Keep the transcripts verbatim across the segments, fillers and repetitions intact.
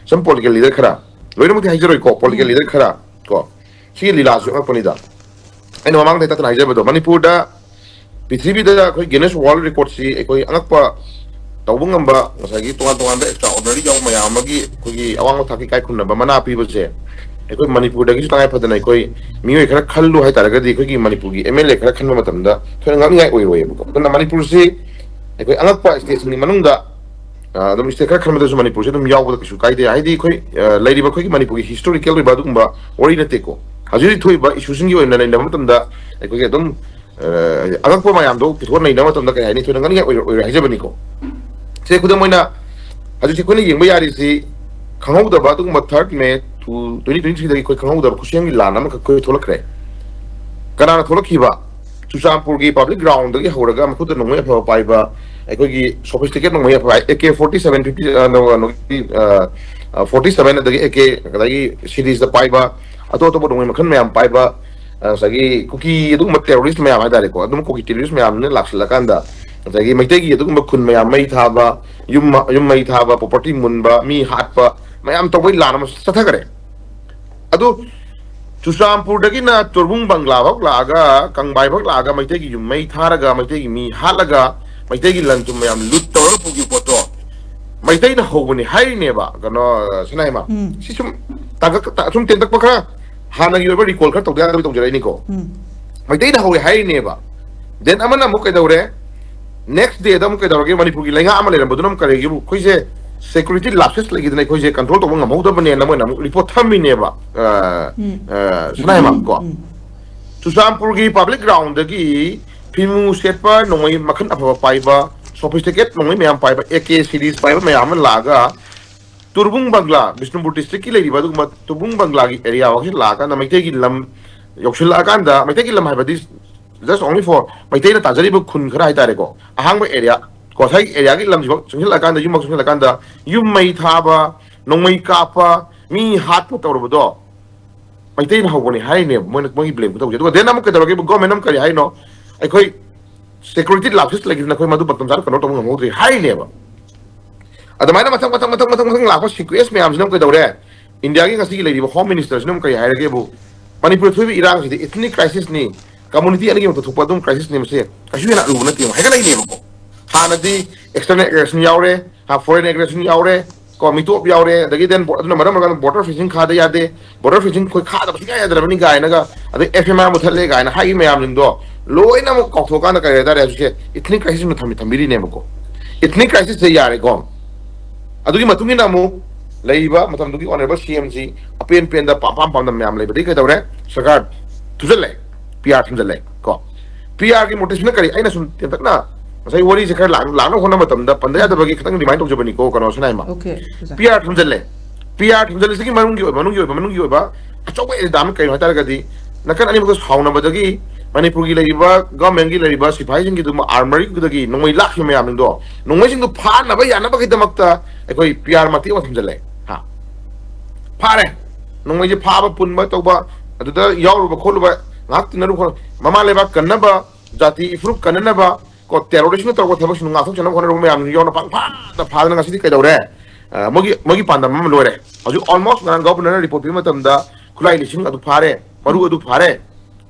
some political leader ꯈꯔ, ꯂꯣꯏꯅꯃꯛꯇꯤ ꯍꯥꯏꯖꯔꯣꯏꯀꯣ, political leader ꯈꯔ ꯀꯣ, ꯁꯤꯒꯤ ꯂꯤꯂꯥꯁꯨ ꯑꯉꯛꯄꯅꯤꯗ꯫ ꯑꯩꯅ ꯃꯃꯥꯡꯗ ꯍꯦꯛꯇ ꯍꯥꯏꯖꯕꯗꯣ, ꯃꯅꯤꯄꯨꯔꯗ ꯄ꯭ꯔꯤꯊꯤꯕꯤꯗ ꯑꯩꯈꯣꯏ Guinness World Recordꯁꯤ ꯑꯩꯈꯣꯏ ꯑꯉꯛꯄ ꯇꯧꯕ ꯉꯝꯕ, ꯉꯁꯥꯏꯒꯤ ꯇꯣꯉꯥꯟ ꯇꯣꯉꯥꯟꯕ extraordinary ꯌꯥꯎꯕ ꯃꯌꯥꯝ ꯑꯃꯒꯤ ꯑꯩꯈꯣꯏꯒꯤ ꯑꯋꯥꯡꯕ ꯊꯥꯛꯀꯤ ꯏꯀꯥꯏ ꯈꯨꯝꯅꯕ ꯃꯅꯥ ꯄꯤꯕꯁꯦ, ꯑꯩꯈꯣꯏ ꯃꯅꯤꯄꯨꯔꯗꯒꯤꯁꯨ ꯇꯉꯥꯏ ꯐꯗꯅ ꯑꯩꯈꯣꯏ ꯃꯤꯑꯣꯏ ꯈꯔ ꯈꯜꯂꯨ ꯍꯥꯏꯇꯥꯔꯒꯗꯤ, ꯑꯩꯈꯣꯏꯒꯤ ꯃꯅꯤꯄꯨꯔꯒꯤ MLA ꯈꯔ ꯈꯟꯕ ꯃꯇꯝꯗ ꯊꯣꯏꯅ ꯉꯛꯅꯤꯡꯉꯥꯏ ꯑꯣꯏꯔꯣꯏꯌꯦꯕꯀꯣ꯫ ꯑꯗꯨꯅ ꯃꯅꯤꯄꯨꯔꯁꯤ ꯑꯩꯈꯣꯏ ꯑꯉꯛꯄ stateꯁꯤꯡꯒꯤ ꯃꯅꯨꯡꯗ, ꯑ, ꯑꯗꯨꯝ state ꯈꯔ ꯈꯟꯕꯗꯁꯨ ꯃꯅꯤꯄꯨꯔꯁꯤ ꯑꯗꯨꯝ ꯌꯥꯎꯕꯗ ꯀꯩꯁꯨ ꯀꯥꯏꯗꯦ꯫ ꯍꯥꯏꯗꯤ ꯑꯩꯈꯣꯏ, ꯑ, ꯂꯩꯔꯤꯕ ꯑꯩꯈꯣꯏꯒꯤ ꯃꯅꯤꯄꯨꯔꯒꯤ historical ꯑꯣꯏꯕ ꯑꯗꯨꯒꯨꯝꯕ ꯋꯥꯔꯤ ꯅꯠꯇꯦꯀꯣ꯫ ꯍꯧꯖꯤꯛ ꯍꯧꯖꯤꯛ ꯊꯣꯛꯏꯕ issueꯁꯤꯡꯒꯤ ꯑꯣꯏꯅ ꯅꯩꯅꯕ ꯃꯇꯝꯗ ꯑꯩꯈꯣꯏꯒꯤ ꯑꯗꯨꯝ, ꯑ, ꯑꯉꯛꯄ ꯃꯌꯥꯝꯗꯣ ꯄꯨꯊꯣꯛꯑ ꯅꯩꯅꯕ ꯃꯇꯝꯗ, ꯀꯩ ꯍꯥꯏꯅꯤ, ꯊꯣꯏꯅ ꯉꯛꯅꯤꯡꯉꯥꯏ ꯑꯣꯏꯔꯣꯏ, ꯑꯣꯏꯔꯣꯏ ꯍꯥꯏꯖꯕꯅꯤꯀꯣ꯫ ꯁꯦ, ꯈꯨꯗꯝ ꯑꯣꯏꯅ ꯍꯧꯖꯤꯛꯁꯦ ꯑꯩꯈꯣꯏꯅ ꯌꯦꯡꯕ ꯌꯥꯔꯤꯁꯤ, ꯈꯪꯍꯧꯗꯕ ꯑꯗꯨꯒꯨꯝꯕ third May two, twenty twenty threeꯗꯒꯤ ꯑꯩꯈꯣꯏ ꯈꯪꯍꯧꯗꯕ ꯈꯨꯠꯁꯦꯝꯒꯤ ꯂꯥꯟ ꯑꯃꯈꯛ ꯑꯩꯈꯣꯏ ꯊꯣꯛꯂꯛꯈ꯭ꯔꯦ꯫ ꯀꯅꯥꯅ ꯊꯣꯛꯂꯛꯈꯤꯕ? ꯆꯨꯔꯆꯥꯟꯄꯨꯔꯒꯤ public groundꯗꯒꯤ ꯍꯧꯔꯒ ꯃꯈꯨꯠꯇ ꯅꯣꯡꯃꯩ ꯑꯐꯕ ꯄꯥꯏꯕ, ꯑꯩꯈꯣꯏꯒꯤ sophisticated ꯅꯣꯡꯃꯩ ꯑꯐꯕ, AK forty seven, fifty, ꯑ, ꯅꯣ-, ꯅꯣ-, ꯑ, forty seven, ꯑꯗꯒꯤ AK, ꯑꯗꯒꯤ seriesꯇ ꯄꯥꯏꯕ, ꯑꯇꯣꯞ ꯑꯇꯣꯞꯄ ꯅꯣꯡꯃꯩ ꯃꯈꯜ ꯃꯌꯥꯝ ꯄꯥꯏꯕ, ꯑ, ꯉꯁꯥꯏꯒꯤ ꯀꯨꯀꯤ ꯑꯗꯨꯒꯨꯝꯕ terrorist ꯃꯌꯥꯝ ꯍꯥꯏꯇꯥꯔꯦꯀꯣ, ꯑꯗꯨꯝ ꯀꯨꯀꯤ terrorist ꯃꯌꯥꯝꯗꯨꯅ ꯂꯥꯛꯁꯤꯜꯂꯀꯥꯟꯗ, ꯉꯁꯥꯏꯒꯤ ꯃꯩꯇꯩꯒꯤ ꯑꯗꯨꯒꯨꯝꯕ ꯈꯨꯟ ꯃꯌꯥꯝ ꯃꯩ ꯊꯥꯕ, ꯌꯨꯝ, ꯌꯨꯝ ꯃꯩ ꯊꯥꯕ, property ꯃꯨꯟꯕ, ꯃꯤ ꯍꯥꯠꯄ ꯃꯌꯥꯝ ꯇꯧꯕꯩ ꯂꯥꯟ ꯑꯃ ꯆꯠꯊꯈ꯭ꯔꯦ꯫ ꯑꯗꯨ ꯆꯨꯔꯆꯥꯟꯄꯨꯔꯗꯒꯤꯅ ꯇꯣꯔꯕꯨꯡ ꯕꯪꯒ꯭ꯂꯥ ꯐꯥꯎ ꯂꯥꯛꯑꯒ, ꯀꯪꯕꯥꯏ ꯐꯥꯎ ꯂꯥꯛꯑꯒ ꯃꯩꯇꯩꯒꯤ ꯌꯨꯝ ꯃꯩ ꯊꯥꯔꯒ, ꯃꯩꯇꯩꯒꯤ ꯃꯤ ꯍꯥꯠꯂꯒ, ꯃꯩꯇꯩꯒꯤ ꯂꯟ ꯊꯨꯝ ꯃꯌꯥꯝ ꯂꯨꯠ ꯇꯧꯔꯒ ꯄꯨꯈꯤꯕ ꯄꯣꯠꯇꯣ ꯃꯩꯇꯩꯅ ꯍꯧꯕꯅꯤ ꯍꯥꯏꯔꯤꯅꯦꯕ, ꯀꯩꯅꯣ, ꯁꯅꯥꯏꯃ꯫ ꯎꯝ꯫ ꯁꯤ ꯁꯨꯝ ꯇꯥꯡꯀꯛ-, ꯁꯨꯝ ꯇꯦꯟꯇꯛꯄ ꯈꯔ, ꯍꯥꯟꯅꯒꯤ ꯑꯣꯏꯕ recall ꯈꯔ ꯇꯧꯗ ꯌꯥꯗꯕꯩ ꯇꯧꯖꯔꯛꯏꯅꯤꯀꯣ꯫ ꯎꯝ꯫ ꯃꯩꯇꯩꯅ ꯍꯧꯋꯦ ꯍꯥꯏꯔꯤꯅꯦꯕ꯫ Then ꯑꯃꯅ ꯑꯃꯨꯛ ꯀꯩꯗꯧꯔꯦ? Next dayꯗ ꯑꯃꯨꯛ ꯀꯩꯗꯧꯔꯒꯦ? ꯃꯅꯤꯄꯨꯔꯒꯤ ꯂꯩꯉꯥꯛ ꯑꯃ ꯂꯩꯔꯝꯕꯗꯨꯅ ꯑꯃꯨꯛ ꯀꯔꯤꯒꯤꯕꯨ ꯑꯩꯈꯣꯏꯁꯦ security lapses ꯂꯩꯈꯤꯗꯅ ꯑꯩꯈꯣꯏꯁꯦ control ꯇꯧꯕ ꯉꯝꯍꯧꯗꯕꯅꯦꯅ ꯃꯣꯏꯅ ꯑꯃꯨꯛ report ꯊꯝꯃꯤꯅꯦꯕ꯫ ꯑ, ꯎꯝ꯫ ꯑ, ꯁꯅꯥꯏꯃ ꯀꯣ꯫ ꯎꯝ꯫ ꯆꯨꯔꯆꯥꯟꯄꯨꯔꯒꯤ public groundꯗꯒꯤ ꯐꯤꯃꯨ ꯁꯦꯠꯄ, ꯅꯣꯡꯃꯩ ꯃꯈꯜ ꯑꯐꯕ ꯄꯥꯏꯕ, sophisticated ꯅꯣꯡꯃꯩ ꯃꯌꯥꯝ ꯄꯥꯏꯕ, AK series ꯄꯥꯏꯕ ꯃꯌꯥꯝ ꯑꯃ ꯂꯥꯛꯑꯒ ꯇꯨꯔꯕꯨꯡ ꯕꯪꯒ꯭ꯂꯥ, ꯕꯤꯁꯅꯨꯄꯨꯔ districtꯀꯤ ꯂꯩꯔꯤꯕ ꯑꯗꯨꯒꯨꯝꯕ ꯇꯨꯔꯕꯨꯡ ꯕꯪꯒ꯭ꯂꯥꯒꯤ area ꯐꯥꯎꯁꯤ ꯂꯥꯛꯑꯀꯥꯟꯗ ꯃꯩꯇꯩꯒꯤ ꯂꯝ ꯌꯧꯁꯤꯜꯂꯛꯑꯀꯥꯟꯗ, ꯃꯩꯇꯩꯒꯤ ꯂꯝ ꯍꯥꯏꯕꯗꯤ just only for ꯃꯩꯇꯩꯅ ꯇꯥꯖꯔꯤꯕ ꯈꯨꯟ ꯈꯔ ꯍꯥꯏꯇꯥꯔꯦꯀꯣ, ꯑꯍꯥꯡꯕ area ꯀꯣ, ꯉꯁꯥꯏꯒꯤ areaꯒꯤ ꯂꯝꯁꯤꯐꯥꯎ ꯆꯪꯁꯤꯜꯂꯛꯑꯀꯥꯟꯗ, ꯌꯨꯝꯐꯥꯎ ꯆꯪꯁꯤꯜꯂꯛꯑꯀꯥꯟꯗ ꯌꯨꯝ ꯃꯩ ꯊꯥꯕ, ꯅꯣꯡꯃꯩ ꯀꯥꯞꯄ, ꯃꯤ ꯍꯥꯠꯄ ꯇꯧꯔꯕꯗꯣ ꯃꯩꯇꯩꯅ ꯍꯧꯕꯅꯤ ꯍꯥꯏꯔꯤꯅꯦꯕ꯫ ꯃꯣꯏꯅ, ꯃꯣꯏꯒꯤ blame ꯇꯧꯖꯩ꯫ ꯑꯗꯨꯒ then ꯑꯃꯨꯛ ꯀꯩꯗꯧꯔꯒꯦ? Government ꯑꯃꯨꯛ ꯀꯔꯤ ꯍꯥꯏꯅꯣ? ꯑꯩꯈꯣꯏ security lapses ꯂꯩꯈꯤꯗꯅ ꯑꯩꯈꯣꯏ ꯃꯗꯨ ꯃꯇꯝ ꯆꯥꯅ control ꯇꯧꯕ ꯉꯝꯍꯧꯗ꯭ꯔꯦ ꯍꯥꯏꯔꯤꯅꯦꯕ꯫ ꯑꯗꯨꯃꯥꯏꯅ ꯃꯊꯪ ꯃꯊꯪ ꯃꯊꯪ ꯃꯊꯪ ꯃꯊꯪ ꯂꯥꯛꯄ ꯁꯤꯀ꯭ꯋꯦꯟꯁ ꯃꯌꯥꯝꯁꯤꯅ ꯑꯃꯨꯛ ꯀꯩꯗꯧꯔꯦ? ꯏꯟꯗꯤꯌꯥꯒꯤ ꯉꯁꯤꯒꯤ ꯂꯩꯔꯤꯕ ꯍꯣꯝ ꯃꯤꯅꯤꯁꯇꯔꯁꯤꯅ ꯑꯃꯨꯛ ꯀꯔꯤ ꯍꯥꯏꯔꯒꯦꯕꯨ, ꯃꯅꯤꯄꯨꯔꯗ ꯊꯣꯛꯏꯕ ꯏꯔꯥꯡꯁꯤꯗꯤ ꯏꯊꯅꯤꯛ ꯀ꯭ꯔꯥꯏꯁꯤꯁꯅꯤ, ꯀꯝꯃꯨꯅꯤꯇꯤ ꯑꯅꯤꯒꯤ ꯃꯔꯛꯇ ꯊꯣꯛꯄ ꯑꯗꯨꯝ ꯀ꯭ꯔꯥꯏꯁꯤꯁꯅꯦ, ꯃꯁꯤ ꯀꯩꯁꯨ ꯍꯦꯟꯅ ꯑꯔꯨꯕ ꯅꯠꯇꯦ, ꯍꯥꯏꯒꯠꯂꯛꯏꯅꯦꯕꯀꯣ꯫ ꯍꯥꯟꯅꯗꯤ ꯑꯦꯛꯁꯇꯔꯅꯦꯜ ꯑꯦꯒ꯭ꯔꯦꯁꯟ ꯌꯥꯎꯔꯦ, ꯐꯣꯔꯦꯟ ꯑꯦꯒ꯭ꯔꯦꯁꯟ ꯌꯥꯎꯔꯦ, ꯀꯣ, ꯃꯤꯇꯣꯞ ꯌꯥꯎꯔꯦ, ꯑꯗꯒꯤ ꯗꯦꯟ ꯑꯗꯨꯅ ꯃꯔꯝ ꯑꯣꯏꯔꯒ ꯕꯣꯔꯗꯔ ꯐꯦꯟꯁꯤꯡ ꯈꯥꯗ ꯌꯥꯗꯦ, ꯕꯣꯔꯗꯔ ꯐꯦꯟꯁꯤꯡ ꯑꯩꯈꯣꯏ ꯈꯥꯗꯕ ꯁꯨꯡꯌꯥ ꯌꯥꯗ꯭ꯔꯕꯅꯤ ꯀꯥꯏꯅꯒ, ꯑꯗꯩ ꯑꯦꯐ ꯑꯦꯝ ꯑꯥꯔ ꯃꯨꯊꯠꯂꯦ ꯀꯥꯏꯅ ꯍꯥꯏꯈꯤꯕ ꯃꯌꯥꯝꯁꯤꯡꯗꯣ ꯂꯣꯏꯅꯃꯛ ꯀꯥꯎꯊꯣꯛꯑꯀꯥꯟꯗ ꯀꯔꯤ ꯍꯥꯏꯇꯥꯔꯦ, ꯍꯧꯖꯤꯛꯁꯦ ꯏꯊꯅꯤꯛ ꯀ꯭ꯔꯥꯏꯁꯤꯁ ꯑꯃ ꯊꯝꯕꯤꯔꯤꯅꯦꯕꯀꯣ꯫ ꯏꯊꯅꯤꯛ ꯀ꯭ꯔꯥꯏꯁꯤꯁꯁꯦ ꯌꯥꯔꯦꯀꯣ꯫ ꯑꯗꯨꯒꯤ ꯃꯇꯨꯡ ꯏꯟꯅ ꯑꯃꯨꯛ ꯂꯩꯔꯤꯕ ꯃꯇꯝꯗꯨꯒꯤ ꯑꯣꯅꯔꯦꯕꯜ ꯁꯤ ꯑꯦꯝꯁꯤ ꯑꯄꯦꯟ ꯄꯦꯟꯗ ꯄꯥꯝ ꯄꯥꯝ ꯄꯥꯝꯗꯕ ꯃꯌꯥꯝ ꯂꯩꯕꯗꯒꯤ ꯀꯩꯗꯧꯔꯦ? ꯁꯔꯀꯥꯔ ꯊꯨꯖꯜꯂꯦ, ꯄꯤ ꯑꯥꯔ ꯊꯝꯖꯜꯂꯦ ꯀꯣ꯫ ꯄꯤ ꯑꯥꯔꯒꯤ ꯃꯣꯇꯤꯚꯁꯤꯅ ꯀꯔꯤ? ꯑꯩꯅ ꯁꯨꯝ ꯇꯦꯟꯇꯛꯅ ꯉꯁꯥꯏ ꯋꯥꯔꯤꯁꯦ ꯈꯔ ꯂꯥꯛ- ꯂꯥꯛꯅꯕ ꯍꯣꯠꯅꯕ ꯃꯇꯝꯗ ꯄꯟꯗ ꯌꯥꯗꯕꯒꯤ ꯈꯤꯇꯪ ꯔꯤꯃꯥꯏꯟ ꯇꯧꯖꯕꯅꯤꯀꯣ, ꯀꯩꯅꯣ ꯁꯅꯥꯏꯃ꯫ ꯑꯣꯀꯦ ꯑꯣꯖꯥ꯫ P R ꯊꯝꯖꯜꯂꯦ꯫ ꯄꯤ ꯑꯥꯔ ꯊꯝꯖꯜꯂꯤꯁꯤꯒꯤ ꯃꯅꯨꯡꯒꯤ ꯑꯣꯏꯕ, ꯃꯅꯨꯡꯒꯤ ꯑꯣꯏꯕ, ꯃꯅꯨꯡꯒꯤ ꯑꯣꯏꯕ ꯑꯆꯧꯕ ꯑꯦꯖꯦꯟꯗꯥ ꯑꯃ ꯀꯩꯅꯣ ꯍꯥꯏꯇꯥꯔꯒꯗꯤ, ꯅꯥꯀꯟ ꯑꯅꯤꯃꯛꯇ ꯁꯥꯎꯅꯕꯗꯒꯤ ꯃꯅꯤꯄꯨꯔꯒꯤ ꯂꯩꯔꯤꯕ ꯒꯚꯔꯟꯃꯦꯟꯒꯤ ꯂꯩꯔꯤꯕ ꯁꯤꯐꯥꯏꯁꯤꯡꯒꯤꯗꯨ ꯑꯥꯔꯃꯔꯤꯗꯨꯗꯒꯤ ꯅꯣꯡꯃꯩ ꯂꯥꯛꯈꯤꯕ ꯃꯌꯥꯝꯁꯤꯡꯗꯣ, ꯅꯣꯡꯃꯩꯁꯤꯡꯗꯨ ꯐꯥꯅꯕ ꯌꯥꯅꯕꯒꯤꯗꯃꯛꯇ ꯑꯩꯈꯣꯏ ꯄꯤ ꯑꯥꯔ ꯃꯇꯦꯛ ꯑꯃ ꯊꯝꯖꯜꯂꯦ꯫ ꯍꯥ, ꯐꯥꯔꯦ꯫ ꯅꯣꯡꯃꯩꯁꯦ ꯐꯥꯕ ꯄꯨꯟꯕ ꯇꯧꯕ, ꯑꯗꯨꯗ ꯌꯥꯎꯔꯨꯕ ꯈꯣꯠꯂꯨꯕ, ꯉꯥꯏꯍꯥꯛ ꯇꯤꯟꯅꯔꯨ ꯈꯣꯠꯂꯨ, ꯃꯃꯥ ꯂꯩꯕꯥꯛ ꯀꯟꯅꯕ, ꯖꯥꯇꯤ ꯏꯐꯨꯔꯨꯞ ꯀꯟꯅꯅꯕ, ꯀꯣ, ꯇꯦꯔꯣꯔꯤꯁꯅ ꯇꯧꯕ ꯊꯕꯛꯁꯤꯡ ꯉꯥꯛꯊꯣꯛꯆꯅꯕ ꯍꯣꯠꯅꯔꯨꯕ ꯃꯌꯥꯝꯁꯤꯡ ꯌꯥꯎꯅ ꯄꯪꯐꯥꯗ ꯐꯥꯗꯅ ꯉꯁꯤꯗꯤ ꯀꯩꯗꯧꯔꯦ? ꯑ, ꯃꯣꯏꯒꯤ, ꯃꯣꯏꯒꯤ ꯄꯥꯟꯗꯝ ꯑꯃ ꯂꯣꯏꯔꯦ꯫ ꯍꯧꯖꯤꯛ ꯑꯣꯜꯃꯣꯁ ꯉꯔꯥꯡ ꯒꯚꯔꯅꯔꯅ ꯔꯤꯄꯣꯔꯠ ꯄꯤꯕ ꯃꯇꯝꯗ ꯈꯨꯠꯂꯥꯏ ꯂꯤꯁꯤꯡ ꯑꯗꯨ ꯐꯥꯔꯦ, ꯃꯔꯨ ꯑꯗꯨ ꯐꯥꯔꯦ,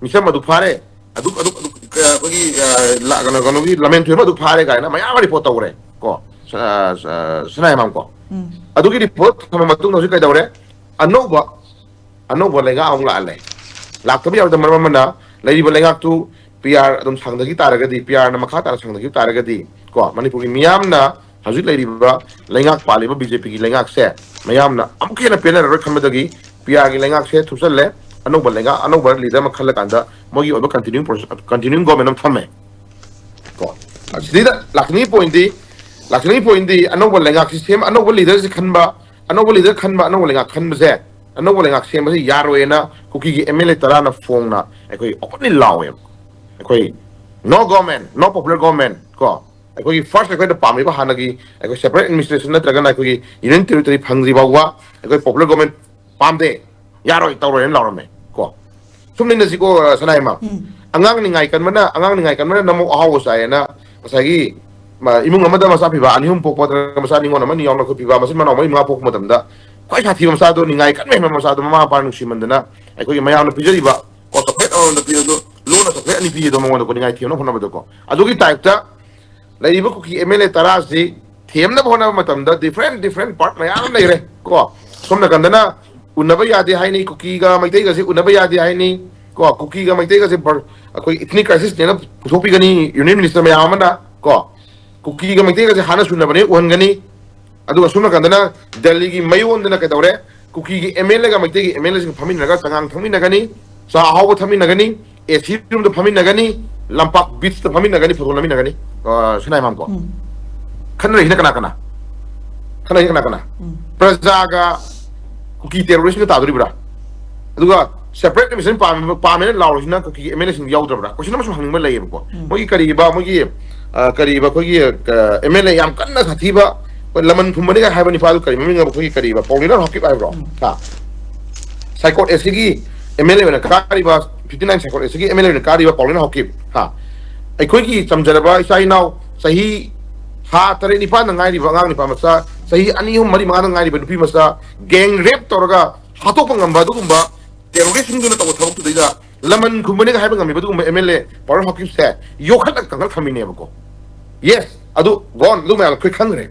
ꯃꯤꯆꯝ ꯑꯗꯨ ꯐꯥꯔꯦ, ꯑꯗꯨ, ꯑꯗꯨ, ꯑꯗꯨ, ꯑ, ꯑꯩꯈꯣꯏꯒꯤ, ꯑ, ꯂ-, ꯀꯩꯅꯣ, ꯀꯩꯅꯣꯒꯤ ꯂꯃꯦꯟ ꯊꯣꯏꯕ ꯑꯗꯨ ꯐꯥꯔꯦ ꯀꯥꯏꯅ ꯃꯌꯥꯝ ꯑꯃ ꯔꯤꯄꯣꯔꯠ ꯇꯧꯈ꯭ꯔꯦ ꯀꯣ, ꯁ-, ꯑ, ꯁ-, ꯁꯅꯥ ꯏꯃꯥꯝ ꯀꯣ꯫ ꯎꯝ꯫ ꯑꯗꯨꯒꯤ ꯔꯤꯄꯣꯔꯠ ꯊꯝꯕ ꯃꯇꯨꯡꯗ ꯍꯧꯖꯤꯛ ꯀꯩꯗꯧꯔꯦ? ꯑꯅꯧꯕ, ꯑꯅꯧꯕ ꯂꯩꯉꯥꯛ ꯑꯃꯨꯛ ꯂꯥꯛꯍꯜꯂꯦ꯫ ꯂꯥꯛꯇꯕ ꯌꯥꯔꯣꯏꯗꯕ ꯃꯔꯝ ꯑꯃꯅ ꯂꯩꯔꯤꯕ ꯂꯩꯉꯥꯛꯇꯨ ꯄꯤ ꯑꯥꯔ ꯑꯗꯨꯝ ꯁꯥꯡꯊꯈꯤ ꯇꯥꯔꯒꯗꯤ, ꯄꯤ ꯑꯥꯔꯅ ꯃꯈꯥ ꯇꯥꯅ ꯁꯥꯡꯊꯈꯤꯕ ꯇꯥꯔꯒꯗꯤ ꯀꯣ, ꯃꯅꯤꯄꯨꯔꯒꯤ ꯃꯤꯌꯥꯝꯅ ꯍꯧꯖꯤꯛ ꯂꯩꯔꯤꯕ ꯂꯩꯉꯥꯛ ꯄꯥꯜꯂꯤꯕ ꯕꯤ ꯖꯦ ꯄꯤꯒꯤ ꯂꯩꯉꯥꯛꯁꯦ ꯃꯌꯥꯝꯅ ꯑꯃꯨꯛꯀ ꯍꯦꯟꯅ ꯄꯦꯟꯅꯔꯔꯣꯏ ꯈꯟꯕꯗꯒꯤ ꯄꯤ ꯑꯥꯔꯒꯤ ꯂꯩꯉꯥꯛꯁꯦ ꯊꯨꯞꯆꯜꯂꯦ꯫ ꯑꯅꯧꯕ ꯂꯩꯉꯥꯛ, ꯑꯅꯧꯕ ꯂꯤꯗꯔ ꯑꯃ ꯈꯜꯂꯀꯥꯟꯗ ꯃꯣꯏꯒꯤ ꯑꯣꯏꯕ ꯀꯟꯇꯤꯅ꯭ꯌꯨ ꯄ꯭ꯔꯣꯁꯦꯁ, ꯀꯟꯇꯤꯅ꯭ꯌꯨ ꯒꯣꯔꯃꯦꯟ ꯑꯃ ꯊꯝꯃꯦ ꯀꯣ꯫ ꯁꯤꯗꯩꯗ ꯂꯥꯛꯅꯤꯡꯉꯤ ꯄꯣꯏꯟꯗꯤ, ꯂꯥꯛꯅꯤꯡꯉꯤ ꯄꯣꯏꯟꯗꯤ ꯑꯅꯧꯕ ꯂꯩꯉꯥꯛꯁꯤ ꯁꯦꯝ, ꯑꯅꯧꯕ ꯂꯤꯗꯔꯁꯤ ꯈꯟꯕ, ꯑꯅꯧꯕ ꯂꯤꯗꯔ ꯈꯟꯕ, ꯑꯅꯧꯕ ꯂꯩꯉꯥꯛ ꯈꯟꯕꯁꯦ, ꯑꯅꯧꯕ ꯂꯩꯉꯥꯛ ꯁꯦꯝꯕꯁꯤ ꯌꯥꯔꯣꯏꯅ ꯀꯨꯀꯤꯒꯤ ꯑꯦꯝ ꯑꯦꯜ ꯑꯦ ꯇꯔꯥꯅ ꯐꯣꯡꯅ ꯑꯩꯈꯣꯏ ꯑꯣꯄꯟꯂꯤ ꯂꯥꯎꯋꯦꯕ꯫ ꯑꯩꯈꯣꯏ no government, no popular government ꯀꯣ, ꯑꯩꯈꯣꯏꯒꯤ ꯐꯥꯔꯁ ꯑꯩꯈꯣꯏꯅ ꯄꯥꯝꯃꯤꯕ ꯍꯥꯟꯅꯒꯤ ꯑꯩꯈꯣꯏ ꯁꯦꯄꯔꯦꯠ ꯑꯦꯗꯃꯤꯅꯤꯁꯇ꯭ꯔꯦꯁꯟ ꯅꯠꯇ꯭ꯔꯒꯅ ꯑꯩꯈꯣꯏꯒꯤ ꯌꯨꯅꯤꯌꯟ ꯇꯦꯔꯤꯇꯣꯔꯤ ꯐꯪꯗ꯭ꯔꯤ ꯐꯥꯎꯕ ꯑꯩꯈꯣꯏ ꯄꯣꯄꯨꯂꯔ ꯒꯣꯔꯃꯦꯟ ꯄꯥꯝꯗꯦ, ꯌꯥꯔꯣꯏ, ꯇꯧꯔꯣꯏꯅ ꯂꯥꯎꯔꯝꯃꯦ ꯀꯣ꯫ ꯁꯨꯝ ꯅꯩꯅꯁꯤꯀꯣ, ꯁꯅꯥ ꯏꯃꯥ꯫ ꯎꯝ꯫ ꯑꯉꯥꯡ ꯅꯤꯡꯉꯥꯏ ꯀꯟꯕꯅ, ꯑꯉꯥꯡ ꯅꯤꯡꯉꯥꯏ ꯀꯟꯕꯅ ꯅꯃꯧ ꯑꯍꯥꯎꯕ ꯆꯥꯏꯌꯦꯅ ꯉꯁꯥꯏꯒꯤ ꯃ- ꯏꯃꯨꯡ ꯑꯃꯗ ꯃꯆꯥ ꯄꯤꯕ ꯑꯅꯤ ꯑꯍꯨꯝ ꯄꯣꯛꯄ, ꯅꯠꯇ꯭ꯔꯒ ꯃꯆꯥ ꯅꯤꯉꯣꯜ ꯑꯃ ꯅꯤꯉꯣꯜ ꯑꯃ ꯄꯤꯕ, ꯃꯆꯤꯟ ꯃꯅꯥꯎ ꯃꯔꯤ ꯃꯉꯥ ꯄꯣꯛꯄ ꯃꯇꯝꯗ, ꯈ꯭ꯋꯥꯏ ꯁꯥꯊꯤꯕ ꯃꯆꯥꯗꯣ, ꯅꯤꯡꯉꯥꯏ ꯀꯟꯕ ꯍꯦꯟꯕ ꯃꯆꯥꯗꯣ, ꯃꯃꯥ ꯃꯄꯥꯅ ꯅꯨꯡꯁꯤꯃꯟꯗꯅ ꯑꯩꯈꯣꯏꯒꯤ ꯃꯌꯥꯝꯅ ꯄꯤꯖꯔꯤꯕ, ꯀꯣ, ꯆꯣꯀ꯭ꯂꯦꯠ ꯑꯃꯃꯝꯗ ꯄꯤꯔꯁꯨ, ꯂꯣꯟꯅ ꯆꯣꯀ꯭ꯂꯦꯠ ꯑꯅꯤ ꯄꯤꯌꯦꯗꯣ ꯃꯉꯣꯟꯗ, ꯀꯣ, ꯅꯤꯡꯉꯥꯏ ꯊꯤꯅꯕ ꯍꯣꯠꯅꯕꯗꯀꯣ꯫ ꯑꯗꯨꯒꯤ ꯇꯥꯏꯞꯇ ꯂꯩꯔꯤꯕ ꯀꯨꯀꯤ ꯑꯦꯝ ꯑꯦꯜ ꯑꯦ ꯇꯔꯥꯁꯤ ꯊꯦꯝꯅꯕ ꯍꯣꯠꯅꯕ ꯃꯇꯝꯗ different different part ꯃꯌꯥꯝ ꯑꯃ ꯂꯩꯔꯦ, ꯀꯣ꯫ ꯁꯣꯝ ꯅꯥꯀꯟꯗꯅ ꯎꯅꯕ ꯌꯥꯗꯦ ꯍꯥꯏꯅꯤ, ꯀꯨꯀꯤꯒ ꯃꯩꯇꯩꯒꯁꯦ ꯎꯅꯕ ꯌꯥꯗꯦ ꯍꯥꯏꯅꯤ, ꯀꯣ꯫ ꯀꯨꯀꯤꯒ ꯃꯩꯇꯩꯒꯁꯦ ꯕꯔ-, ꯑꯩꯈꯣꯏ ethnic crisis ꯅꯦꯅ ꯄꯨꯊꯣꯛꯄꯤꯒꯅꯤ ꯌꯨꯅꯤꯌꯟ ꯃꯤꯅꯤꯁꯇꯔ ꯃꯌꯥꯝ ꯑꯃꯅ, ꯀꯣ꯫ ꯀꯨꯀꯤꯒ ꯃꯩꯇꯩꯒꯁꯦ ꯍꯥꯠꯅ ꯁꯨꯅꯕꯅꯦ ꯎꯍꯟꯒꯅꯤ꯫ ꯑꯗꯨꯒ ꯁꯣꯝ ꯅꯥꯀꯟꯗꯅ ꯗꯦꯜꯂꯤꯒꯤ ꯃꯌꯣꯟꯗꯅ ꯀꯩꯗꯧꯔꯦ? ꯀꯨꯀꯤꯒꯤ ꯑꯦꯝ ꯑꯦꯜ ꯑꯦꯒ ꯃꯩꯇꯩꯒꯤ ꯑꯦꯝ ꯑꯦꯜ ꯑꯦꯁꯤꯡ ꯐꯝꯃꯤꯟꯅꯔꯒ ꯆꯉꯥꯡ ꯊꯛꯃꯤꯟꯅꯒꯅꯤ, ꯆꯥ ꯑꯍꯥꯎꯕ ꯊꯛꯃꯤꯟꯅꯒꯅꯤ, ꯑꯦ ꯁꯤ ꯔꯨꯝꯗ ꯐꯝꯃꯤꯟꯅꯒꯅꯤ, ꯂꯝꯄꯥꯛ ꯕꯤꯆꯇ ꯐꯝꯃꯤꯟꯅꯒꯅꯤ, ꯐꯣꯇꯣ ꯅꯝꯃꯤꯟꯅꯒꯅꯤ꯫ ꯑ, ꯁꯤꯅꯥꯏꯃꯥꯟꯀꯣ꯫ ꯎꯝ꯫ ꯈꯟꯅꯔꯤꯁꯤꯅ ꯀꯅꯥ ꯀꯅꯥ? ꯈꯟꯅꯔꯤꯁꯤꯅ ꯀꯅꯥ ꯀꯅꯥ? ꯎꯝ꯫ ꯄ꯭ꯔꯖꯥꯒ ꯀꯨꯀꯤ ꯇꯦꯔꯣꯔꯤꯁꯀ ꯇꯥꯗꯣꯔꯤꯕ꯭ꯔꯥ? ꯑꯗꯨꯒ separate administration ꯄꯥꯝꯃꯦ-, ꯄꯥꯝꯃꯦꯅ ꯂꯥꯎꯔꯤꯁꯤꯅ ꯀꯨꯀꯤ ꯑꯦꯝ ꯑꯦꯜ ꯑꯦꯁꯤꯡ ꯌꯥꯎꯗ꯭ꯔꯕ꯭ꯔꯥ? ꯀꯣꯏꯁꯟ ꯑꯃꯁꯨ ꯍꯪꯅꯤꯡꯕ ꯂꯩꯌꯦꯕꯀꯣ꯫ ꯎꯝ꯫ ꯃꯣꯏꯒꯤ ꯀꯔꯤꯕ, ꯃꯣꯏꯒꯤ, ꯑ, ꯀꯔꯤꯕ, ꯑꯩꯈꯣꯏꯒꯤ, ꯑ, ꯑꯦꯝ ꯑꯦꯜ ꯑꯦ ꯌꯥꯝ ꯀꯟꯅ ꯁꯥꯊꯤꯕ, ꯑꯩꯈꯣꯏ ꯂꯃꯟ ꯈꯨꯝꯕꯅꯤꯒ ꯍꯥꯏꯕ ꯅꯤꯄꯥꯗꯨ ꯀꯔꯤ ꯃꯃꯤꯡ ꯑꯃ, ꯑꯩꯈꯣꯏꯒꯤ ꯀꯔꯤꯕ, ꯄꯥꯎꯂꯤꯅꯔ ꯍꯥꯎꯀꯤꯞ ꯍꯥꯏꯕ꯭ꯔꯣ? ꯎꯝ꯫ ꯍꯥ? ꯁꯥꯏꯀꯣꯠ ꯑꯦꯁꯤꯒꯤ ꯑꯦꯝ ꯑꯦꯜ ꯑꯦ ꯑꯣꯏꯅ ꯀꯥꯔꯤꯕ, ꯐꯤꯐꯇꯤ ꯅꯥꯏꯟ ꯁꯥꯏꯀꯣꯠ ꯑꯦꯁꯤꯒꯤ ꯑꯦꯝ ꯑꯦꯜ ꯑꯦ ꯑꯣꯏꯅ ꯀꯥꯔꯤꯕ ꯄꯥꯎꯂꯤꯅꯔ ꯍꯥꯎꯀꯤꯞ, ꯍꯥ? ꯑꯩꯈꯣꯏꯒꯤ ꯆꯝꯖꯔꯕ ꯏꯆꯥ ꯏꯅꯥꯎ, ꯆꯍꯤ ꯊꯥ ꯇꯔꯦꯠ ꯅꯤꯄꯥꯟꯗ ꯉꯥꯏꯔꯤꯕ ꯑꯉꯥꯡ ꯅꯤꯄꯥ ꯃꯆꯥ, ꯆꯍꯤ ꯑꯅꯤ, ꯑꯍꯨꯝ, ꯃꯔꯤ, ꯃꯉꯥꯗ ꯉꯥꯏꯔꯤꯕ ꯅꯨꯄꯤ ꯃꯆꯥ, gang rape ꯇꯧꯔꯒ ꯍꯥꯠꯇꯣꯛꯄ ꯉꯝꯕ ꯑꯗꯨꯒꯨꯝꯕ ꯇꯦꯔꯣꯔꯤꯁꯁꯤꯡꯗꯨꯅ ꯇꯧꯕ ꯊꯕꯛꯇꯨꯗꯩꯗ ꯂꯃꯟ ꯈꯨꯝꯕꯅꯤꯒ ꯍꯥꯏꯕ ꯉꯝꯃꯤꯕ ꯑꯗꯨꯒꯨꯝꯕ ꯑꯦꯝ ꯑꯦꯜ ꯑꯦ ꯄꯥꯎꯂꯤꯅꯔ ꯍꯥꯎꯀꯤꯞꯁꯦ ꯌꯣꯛꯈꯠꯂꯒ ꯀꯟꯈꯠ ꯊꯝꯃꯤꯅꯦꯕꯀꯣ꯫ Yes, ꯑꯗꯨ ꯒꯣꯟ, ꯑꯗꯨ ꯃꯌꯥꯝꯗꯣ ꯑꯩꯈꯣꯏ ꯈꯪꯈ꯭ꯔꯦ꯫